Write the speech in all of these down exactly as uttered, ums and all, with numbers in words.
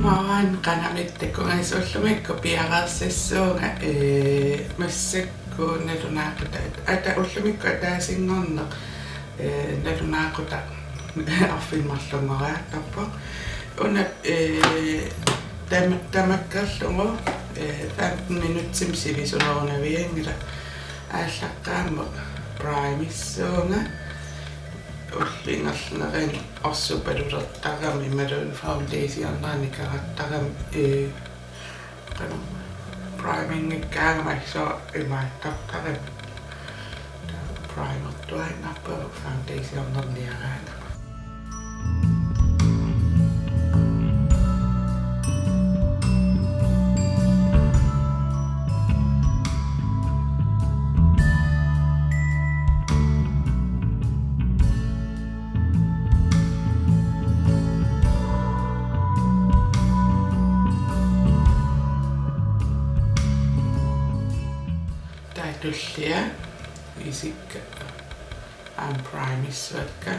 Maanna qanamit takugassat ullumikkut piareersassuunga, ee, massakkut nalunaaquttap, ata ullumikkut ataasinngorneq, ee, nalunaaquttap arfineq-marlunngoriartorpoq. Una, ee, tam-, tamakkerlugu, ee, femten minutsimik sivisunerunavianngilaq. Aallaqqaammut primerissuunga. Ullup ingerlanerani orsorpalulertarami imaluunniit foundationernik nikerartarami, ee, qanoq, priminngikkaangama assut imaattartarami. Taava primertuaannarpoq foundationerniaraangama. Taava tullia isikka aamma primerissuakka.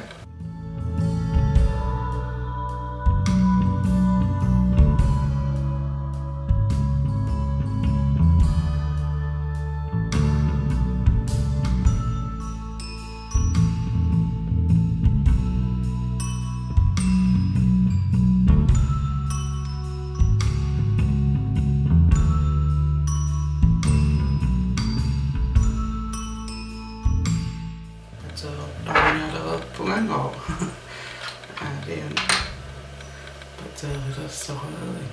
Pateertaanialereerpunga. Aalian pateerilersoreerin.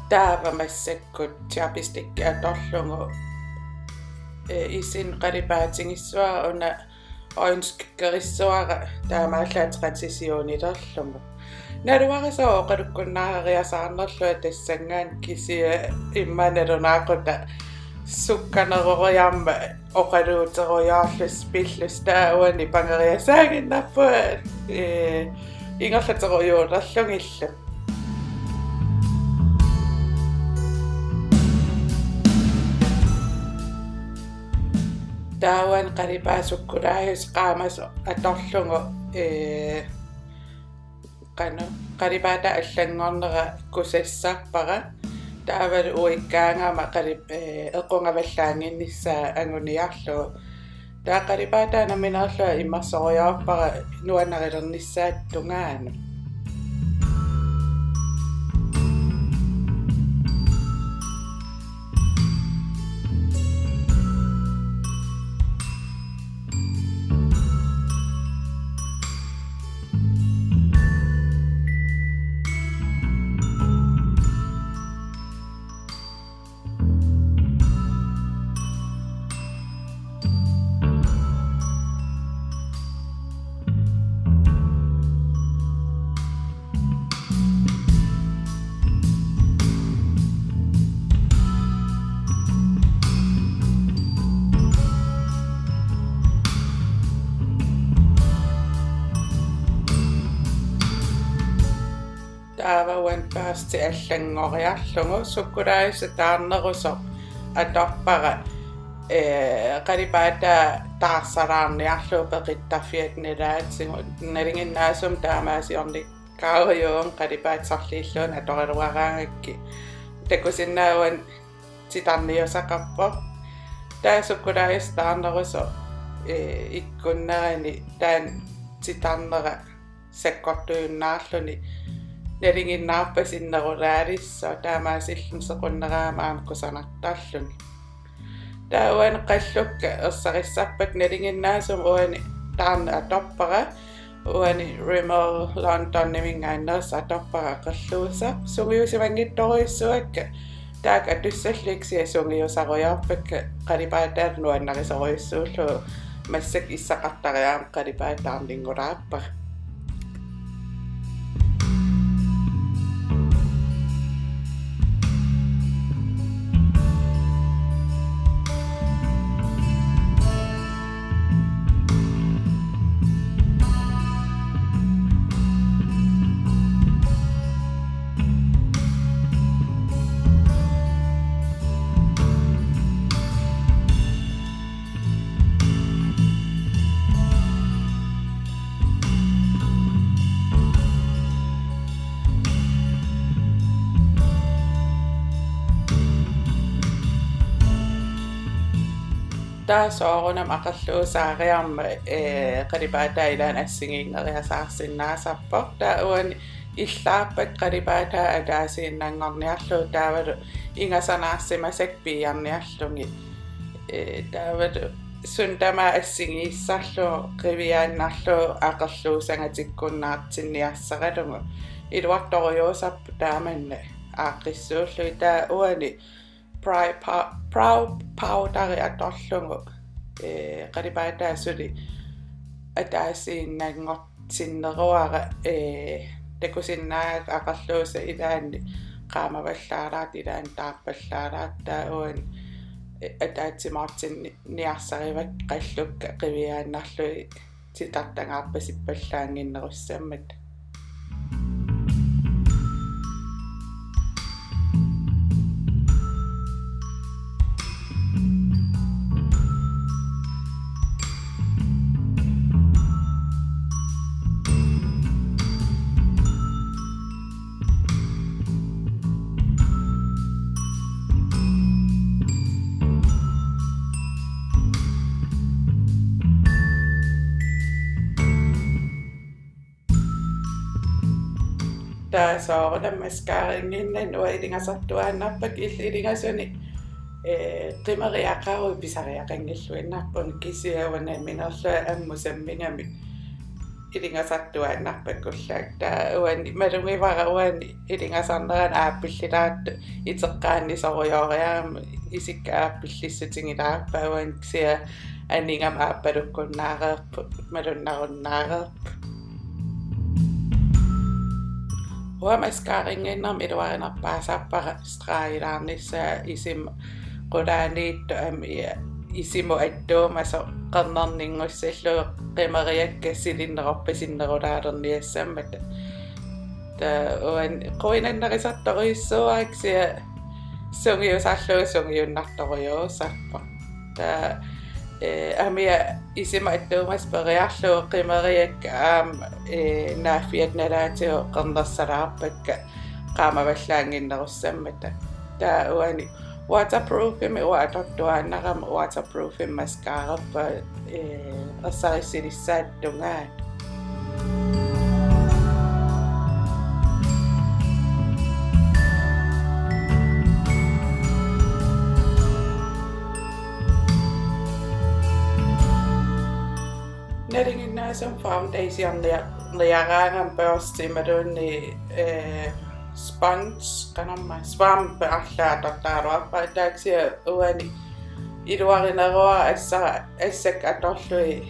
Taava massakkut chapstick atorlugu, ee, isinni qalipaatigissuara, una øjenskyggerissuara taamaallaat transitionilerlugu. Naluara sooq oqalukkunnaariasaarnerlunga tassanngaanniit, kisianni immaqa nalunaaqutaq sukkaneroriarmat oqaluuterujoorlusi pillusi, taava uani pangeriasaaginnarpunga, ee, ingerlaterujuulerlugillu. Taava uani qalipaat sukkulaajusaq qaamasoq atorlugu, ee, qanoq, qalipaataa allanngornera kusassarpara. Taavalu uikkaangama qalip-, ee, equngavallaannginnissaa anguniarlugu. Taava qalipaataa nammineerlunga immersorujoorpara nuannarilernissaata tungaanut. Taava uani børsti allanngoriarlugu sukkulaajusaq taarnerusoq atorpara, ee, qalipaataa taarsalaarniarlugu peqittarfiata nalaatigut. Nalinginnaasumik taamaasiornikkaarujuuvunga qalipaat sorliilluunniit atoraluaraangakkit. Takusinnaavat uani titarniusaqarpoq. Taava sukkulaajusaq taarnerusoq, ee, ikkunnerani taanna titarnera sakkortuinnaarluni nalinginnaarpat sinnerulaalissaaq, taamaasilluni sequnneraangama aamma kusanartarluni. Taava uani qallukka ersarissarpakka, nalinginnaasumik uani taarneq atorpara. Uani Rimmel Londoniminngaanneersoq atorpara aqerluusaq. Sungiusimanngitsorujussuakka. Taakku atussallugu kisianni sungiusarujoorpakka, qalipaataat nuannarisorujussuullugu, massakkut issaqartariaqarama qalipaataa taarninngulaarpara. Taava soorunami aqerluusaariarmat, ee, qalipaataa ilaanni assigiinngeriasaarsinnaasarpoq. Taava uani illaarpakka qalipaataa ataasiinnanngorniarlugu taavalu ingasanaarsimasakka piiarniarlugit. Ee, taavalu suut tamaasa assigiissarlugu qiviaannarlugu aqerluusangatikkunnaartinniarsaralugu. Iluartorujussuusarput taamannak aaqqissuullugit. Taava uani brow pow-, brow powderi atorlugu, ee, qalipaataa suli ataasiinnanngortinneruara, ee, takusinnaagakku aqerluusaq ilaanni qaamavallaalaartoq, ilaanni taarpallaalaartoq. Taava uani, ee, ataatsimoortinniarsarivakka qallukka qiviaannarlugit titartagaarpasippallaannginnerussammata. Taava soorunami mascarannginnani uanga ilingasartuaannarpakka, illit ilingasunik, ee, qimeriaqaruit pisariaqanngilluinnarpunga, kisianni uanga nammineerlunga ammut sammigamik ilingasartuaannarpakka ullaakkut. Taava uani malugivara uani ilingasarnerani aappillilaartoq iteqqaannisorujooriarama, isikka aappillissutigilaarpaat uani, kisianni anigama aappalukkunnaareerput, malunnarunnaareerput. Uanga mascarannginnermi iluarinerpaasarpara straajilaarnissaa isima qulaaniittoq amia isimut attuumasoq qernerninngussallugu qimeriakka silinnerorpasinnerulaalerniassammata. Taava uani quinannarisartorujussuuara kisianni sungiusarlugu sungiunnartorujussuusarpoq. Taava, ee, amia isima attuumasoq periarlugu qimeriakka aamma, ee, naaffiata nalaatigut qernersalaarpakka qaamavallaannginnerussammata. Taava uani waterproofimik uanga atortuaannarama waterproofimik mascararpara, ee, ersarissilissaata tungaanut. Nalinginnaasumik foundationiaraangama børsti imaluunniit, ee, sponge, qanormaa, svampe arlaat atortaraluarpara, taava kisianni uani iluarineruara assara, assakka atorlugit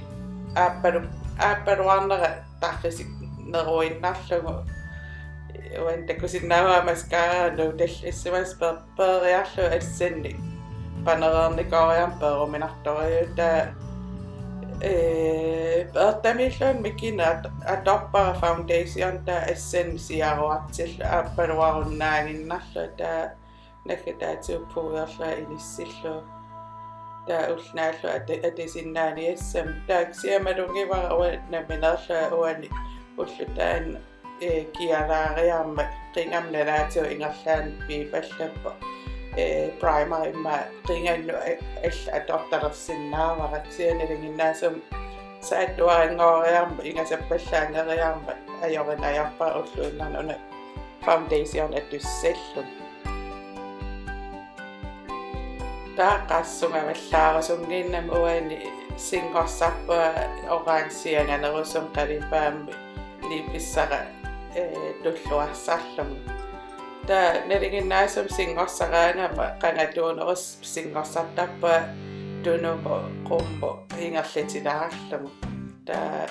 aappalu-, aappaluarnera tarrisinneruinnarlugu. Uani takusinnaavara mascara nuutallissimasoq, per-, peeriarlugu assannik panereernikooriarmat peeruminartorujuuvoq. Taava, ee, peertamiilluni mikineq at-, atorpara foundation, taava assannik siaruartillugu aappaluarunnaaginnarlugu, taava naggataatigut pudderlunga inissillugu. Taava ulloq naallugu ati-, atisinnaaniassammat. Taava kisianni malugivara uanga nammineerlunga uani ulloq taanna, ee, kialaariarmat qingama nalaatigut ingerlaannaq piipallappoq. Ee, primer immaqa qingannut a-, allat atortalersinnaavara, kisianni nalinginnaasumik saattuarinngoriarmat ingasappallaanngeriarmat ajorinajorpara ulluinnarni una foundation atussallugu. Taava qassungavallaarusunnginnama uani singorsarpunga orange anganerusumik qalipaammik liipissara, ee, tulluarsarlugu. Taava nalinginnaasumik singorsaraangama qangatuunerusumik singorsartarpunga tunumut qummut ingerlatilaarlugu. Taava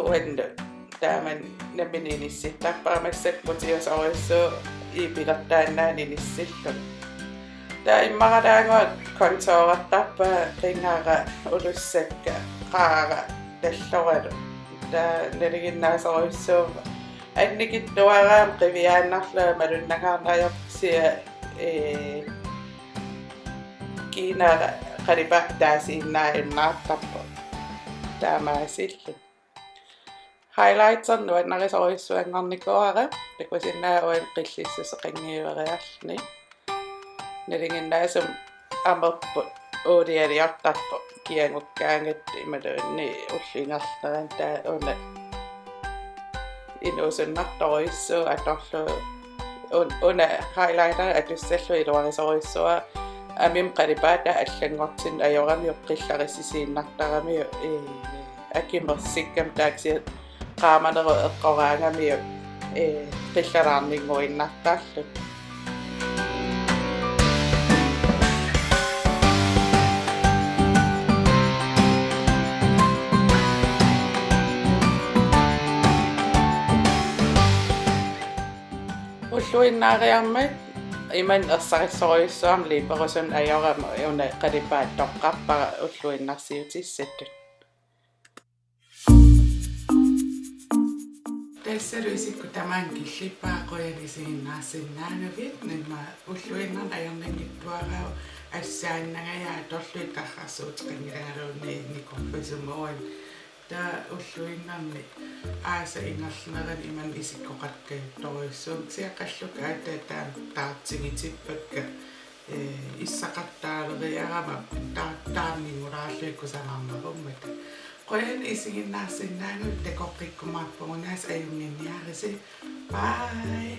uannut taamani nammineq inissittarpara, massakkut qutiusorujussuuvoq iipilertaannaani inissillugu. Taava immaralaannguaq contourertarpunga qingara, ulussakka, qaara talloralu. Taava nalinginnaasorujussuummat annikitsuaraangama qiviaannarlunga malunnangaarneq ajorpoq, kisianni, ee, kiinara qalipaat taasiinnaajunnaartarpoq taamaasilluni. Highlighter nuannarisorujussuanngornikuuara, takusinnaavat uani qillissuseqanngiveriarluni. Nalinginnaasumik amerput uulialiortarpoq kiagukkaangatta imaluunniit ullup ingerlanerani, taava una inuusunnartorujussuuvoq atorlugu. Un-, una highlighter atussallugu iluarisorujussuuara, amima qalipaataat allanngortinnut ajoramiuk qillarissisiinnartaramiuk, ee, akimersikkami, taava kisianni qaamanerup eqqoraangamiuk, ee, qillalaarninnguinnartarlugu. Ulluinnaariarmat imannak ersarissorujussuarmik liiperusunneq ajorama una qalipaat toqqarpara ulluinnarsiutissatut. Tassalu isikkoq tamaanga killippara, qujanaq isiginnaarsinnaagavit. Immaqa ulluinnarni ajornanngitsuararput assaannangajak atorlugit tarrarsuuteqanngilagaluunniit nikorpasumik uani. Taava ulluinnarni aasap ingerlanerani imannak isikkoqaqqajuttorujussuuvoq, kisianni qallukka aatsaat taama taartigitippakka, ee, issaqartaaleriarama taa-, taarninngulaarlugit kusanarnerummata. Qujanaq isiginnaarsinnaagavit, takoqqikkumaarpugut, ajunnginniarisi. Bye.